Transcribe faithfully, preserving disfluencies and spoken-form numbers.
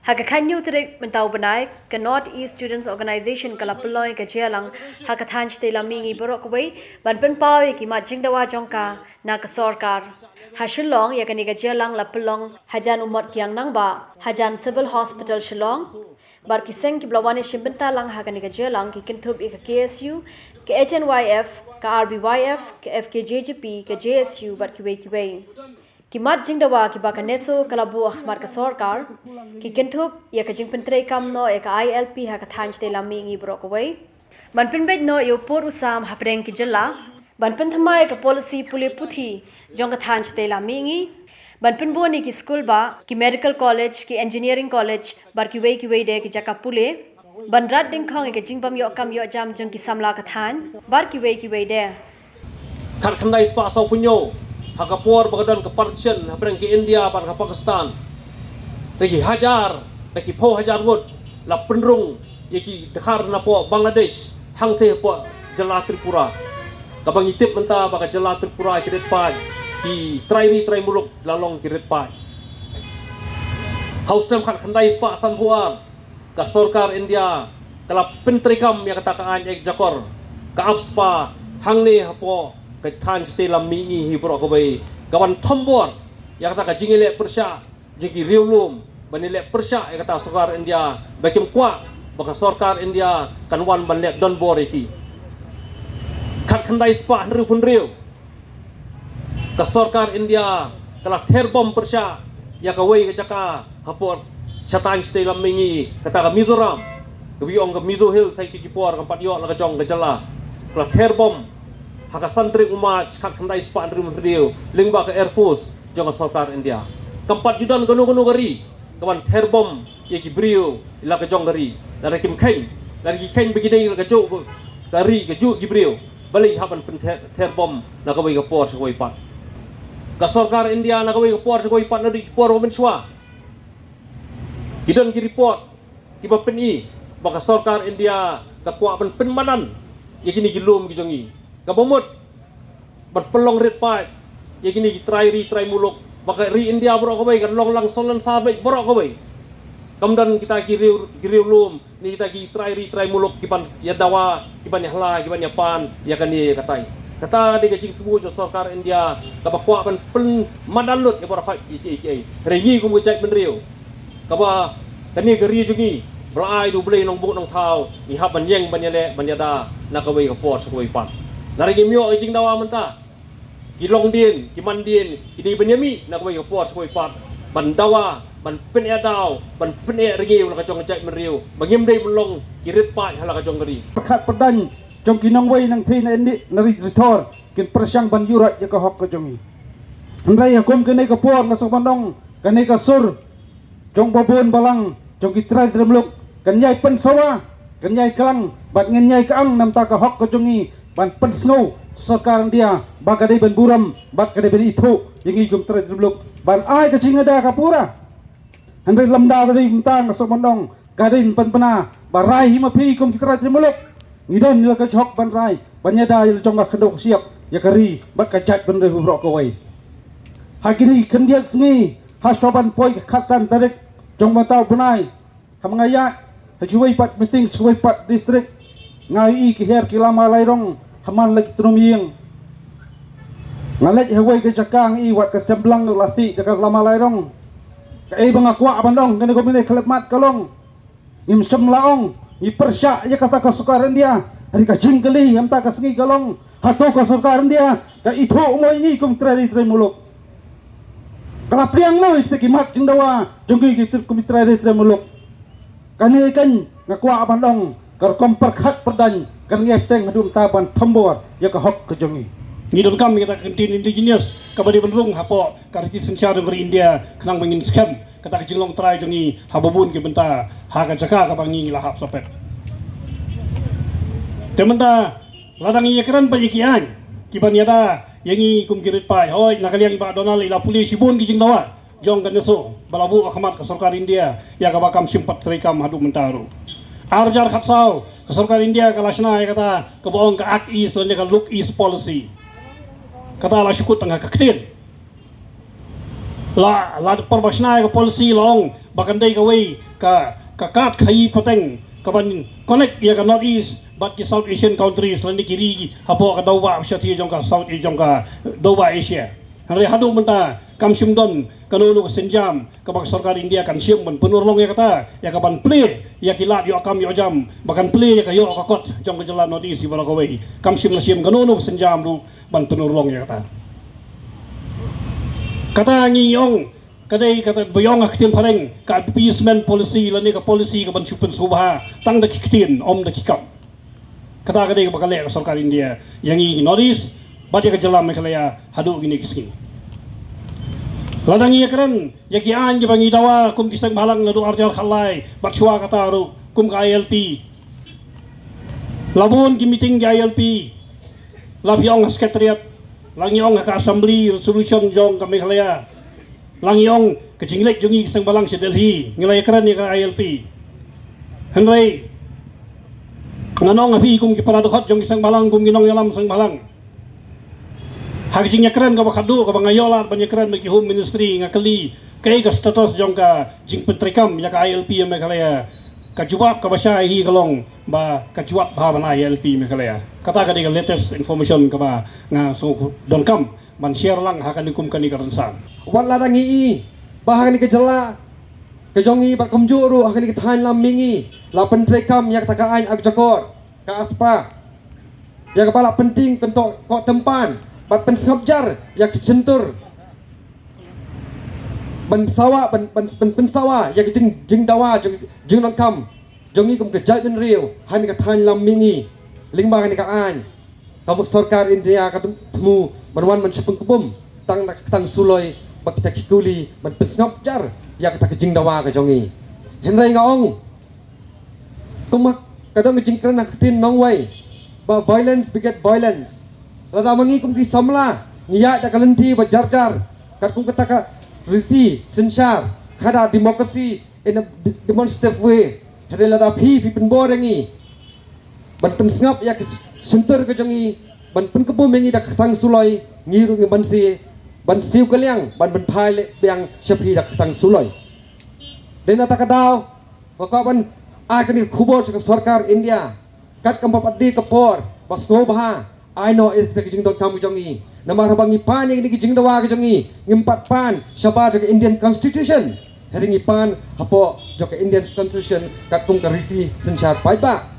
Ha ka khathynñiew tarik mynta u bnai, ka North East Students Organisation ka la pynlong ïa ka jingïalang ha ka thaiñ shatei lam mihngi baroh kawei ban pynpaw ïa ki mat jingdawa jong ka na ka sorkar. Ha Shillong, ïa kane ka jingïalang la pynlong hajan u Motkiang Nangbah, hajan Civil Hospital Shillong. Bad ki seng kiba la wan ïashim bynta lang ha kane ka jingïalang ki kynthup ïa ka K S U, ka H N Y F, ka R B Y F, ka F K J G P, ka J S U bad kiwei kiwei. Ki mat jingdawa kiba ka NESO ka la buh ha khmat ka sorkar ki kynthup ïa ka jingpyntreikam noh ïa ka I L P ha ka thaiñ shatei lam mihngi baroh kawei. Ban pynbeit noh ïa u pud u sam hapdeng ki jylla. Ban pynthymmai ïa ka policy pule puthi jong ka thaiñ shatei lam mihngi. Ban pynbun ïa ki skul bah, ki medical college, ki engineering college bad kiwei kiwei de ki jaka pule. Ban rat dyngkhong ïa ka jingbym ïoh kam ïoh jam jong ki samla ka thaiñ bad kiwei kiwei de. Khatkhyndai spah sawphew hynñiew, ha ka por ba ka don ka partition hapdeng ka India bad ka Pakistan, da ki hajar, da ki phew hajar ngut la pynrung ïa ki dkhar napoh Bangladesh hangtei hapoh jylla Tripura. Kaba ngi tip mynta ba ka jylla Tripura ki rit paid, ki trai ri trai muluk la long ki rit paid. Ha u snem khatkhyndai spah sanphew ar, ka sorkar India ka la pyntreikam ïa kata ka aiñ ek jakor, ka AFSPA, hangne hapoh ka thaiñ shatei lam mihngi hi baroh kawei, ka ban thombor ïa kata ka jingïaleh pyrshah jong ki riewlum, ban ïaleh pyrshah ïa kata sorkar India, ba kim kwah ba ka sorkar India kan wan ban leh donbor ïa ki. Khatkhyndai spah hynriewphew hynriew, ka sorkar India ka la ther bom pyrshah ïa kawei ka jaka hapoh shataiñ shatei lam mihngi, kata ka Mizoram, kaba ïoh ong ka Mizo Hills ha kito ki por, kam pat ïoh la ka jong ka jylla. Ka la ther bom ha ka san tarik u March khatkhyndai spah hynriewphew hynriew lyngba ka Air Force jong ka sorkar India. Kam pat ju don kano kano ka ri ka ban ther bom ïa ki briew la ka jong ka ri. Lada kim kheiñ, lada ki kheiñ ba ki dei la kajuh ka ri, kajuh ki briew, balei hap ban pynther, ther bom na kawei ka por sha kawei pat? Ka sorkar India na kawei ka por sha kawei pat, naduh ki por ba mynshuwa, ki don ki report kiba pyni ba ka sorkar India ka kwah ban pynmadan ïa kine ki lum ki jong ngi, kaba mut ban pynlong rit paid ïa kine ki trai ri trai muluk, ba ka ri India baroh kawei kan long lang solansar beit baroh kawei. Kam don kita ki riew, ki riewlum, ne kita ki trai ri trai muluk ki ban ïa dawa, ki ban ïa hla, ki ban ïa pan ïa kane ïa katai. Kata dei ka jingthmu jong sorkar India kaba kwah ban pynmadan lut ïa baroh kat ïa kiei kiei. Hynrei ngi kum ka jaitbynriew, kaba kane ka ri jong ngi ba la ai da U Blei Nongbuk Nongthaw, ngi hap ban ïeng ban ïaleh ban ïada na kawei ka por sha kawei pat. Lada ngim ïoh ka jingdawa mynta, ki longdien, ki mandien ki dei ban ïamih na kawei ka por sha kawei pat, ban dawa, ban pynïadaw, ban pynïarngiew la ka jong ka jaitbynriew, ba ngim dei ban long ki rit paid ha la ka jong ka ri. Pyrkhat pyrdain jong ki nongwei nongthei na India, na ri Ri Thor, kin pyrshang ban ïuhroit ïa ka hok ka jong ngi. Hynrei ha kum kane ka por nga sngewbha ban ong, kane ka sur jong ba bun balang jong ki trai trai muluk kan ïai pynsawa, kan ïai klang bad ngan ïai kyang namar ka hok ka jong ngi ban pynsngew sorkar India ba ka dei ban burom bad ka dei ban ithuh ïa ngi kum trai trai muluk ban ai ka jingïada ka pura. Hynrei lymda ka dei mynta nga sngewbha ban ong, ka dei ban pynbna ba rai hi ma phi kum ki trai trai muluk. Ngi don ïa la ka jhok ban rai ban ïada ïa la jong ka khyndew ka shyiap, ïa ka ri bad ka jaitbynriew baroh kawei. Ha kine ki khyndiat sngi, ha shuwa ban poi ka khatsan tarik jong mynta u bnai, ha ma nga ïaid ha kiwei pat meeting sha kiwei pat district, nga ïohi ki her ki lama lai rong ha man la ki tnum ïing. Nga leit ha kawei ka jaka nga ïohi wat ka sem blang la sih da ka lama lai rong. Kaei ba nga kwah ban ong, kane ka mine khlem mat ka long, ngim shym la ong ngi pyrshah ïa kata ka sorkar India. Hynrei ka jingkylli ha mynta ka sngi ka long, hato ka sorkar India ka ithuh mo ïa ngi kum trai ri trai muluk? Ka la pdiang mo ïa kita ki mat jingdawa jong ngi ki trai, kum trai ri trai muluk? Kane kan nga kwah ban ong, ka rukom pyrkhat pyrdain kan ngi ïai bteng haduh mynta ban thombor ïa ka hok ka jong ngi. Ngi donkam ïa kata ka ktien indigenous kaba dei ban rung hapoh ka riti synshar jong ka ri India, khnang ba ngin skhem kata ka jinglong trai jong ngi ha ba bun ki bynta ha ka jaka kaba ngi la hap sopet. Te mynta lada ngi ïakren pat ïa ki aiñ kiban ïada ïa ngi kum ki rit paid, hooid, na ka liang i Bah Donald i la pule shibun ki jingdawa jong ka NESO ba la buh ha khmat ka sorkar India, ïa kaba kam shym pat treikam haduh mynta ruh. Ar hajar khatsaw ka sorkar India ka la shna ïa kata kaba ong ka Act East lane ka Look East Policy. Kata la shu kut tang ha ka ktien. La, la por ba shna ïa ka policy la ong Ba kan dei kawei ka, ka kad khaii pateng kaban connect ïa ka North East bad ki South Asian countries lane ki ri hapoh ka dewbah shathie jong ka South East jong ka dewbah Asia. Hynrei haduh mynta kam shym don kano kano ka sienjam kaba ka sorkar India kan shim ban pynurlong ïa kata, ïa kaban plie ïa ki lad ïoh kam ïoh jam, ba kan plie ïa ka ïoh ka kot jong ka jylla North East baroh kawei. Kam shym la shim kano kano ka sienjam ruh ban pynurlong ïa kata. Kata ngi ong, ka dei kata ba ïong ha ka ktien phareng ka appeasement policy lane ka policy kaban shu pynsngewbha tang da ki ktien, ym da ki kam. Kata ka dei kaba ka leh ka sorkar India ïa ngi North East bad ïa ka jylla Meghalaya haduh kine ki sngi. Lada ngi ïakren ïa ki aiñ kiba ngi dawa kum ki seng bhalang naduh arhajar khatlai bad shuwa kata ruh kum ka I L P, la bun ki meeting ki I L P, la phi ong ha secretariat, la ngi ong ha ka assembly resolution jong ka Meghalaya, la ngi ong ka jingleit jong ngi ki seng bhalang sha Delhi ngi la ïakren ïa ka I L P. Hynrei ngan ong ha phi kum ki para dkhot jong ki seng bhalang, kum ki nongïalam seng bhalang, ha ka jingïakren kaba khadduh kaba nga ïoh lad ban ïakren bad ki Home Ministry, nga kylli kaei ka status jong ka jingpyntreikam ïa ka I L P ha Meghalaya. Ka jubab kaba shai hi ka long ba ka jubab bha ban ai ïa I L P Meghalaya. Kata ka dei ka latest information kaba nga sngewdonkam ban share lang ha kane kum kane ka rynsan. Wat lada ngi i ba ha kane ka jylla ka jong ngi bad kumjuh ruh ha kane ka thaiñ lam mihngi la pyntreikam ïa kata ka aiñ Akjakor, ka AFSPA, ïa kaba la pyntieng kyntoh koh tympan bad pynsngap jar ïa ka shyntur ban sawa, ban, ban, ban pynsawa ïa ka jing, jingdawa jing, jingdonkam jong ngi kum ka jaitbynriew ha kane ka thaiñ lam mihngi. Lyngba kane ka aiñ ka sorkar India ka thmu ban wan ban shu pynkbum tang da ka ktang suloi bad kita ki kuli ban pynsngap jar ïa kata ka jingdawa ka jong ngi. Hynrei nga ong, kumba ka don ka jingkren ha ka ktien nongwei ba violence beget violence. Lada ma ngi kum ki samla ngi ïaid da ka lynti ba jar jar katkum kata ka riti synshar, khadar democracy in a de-, demonstrative way, hynrei lada phi, phi pynbor ïa ngi ban pynsngap ïa ka shyntur ka jong ngi, ban pynkbum ïa ngi da ka ktang suloi, ngi ruh ngi ban siew, ban siew kylliang ban, ban phai leh biang sha phi da ka ktang suloi. Dei na kata ka daw nga kwah ban ai kane ka khubor sha ka sorkar India, katkam ba pat dei ka por ba sngewbha ai noh ïa ka jingdonkam ka jong ngi. Namar haba ngi pan ïa kane ka jingdawa ka jong ngi, ngim pat pan shabar jong ka Indian Constitution, hynrei ngi pan hapoh jong ka Indian Constitution katkum ka riti synshar paidbah.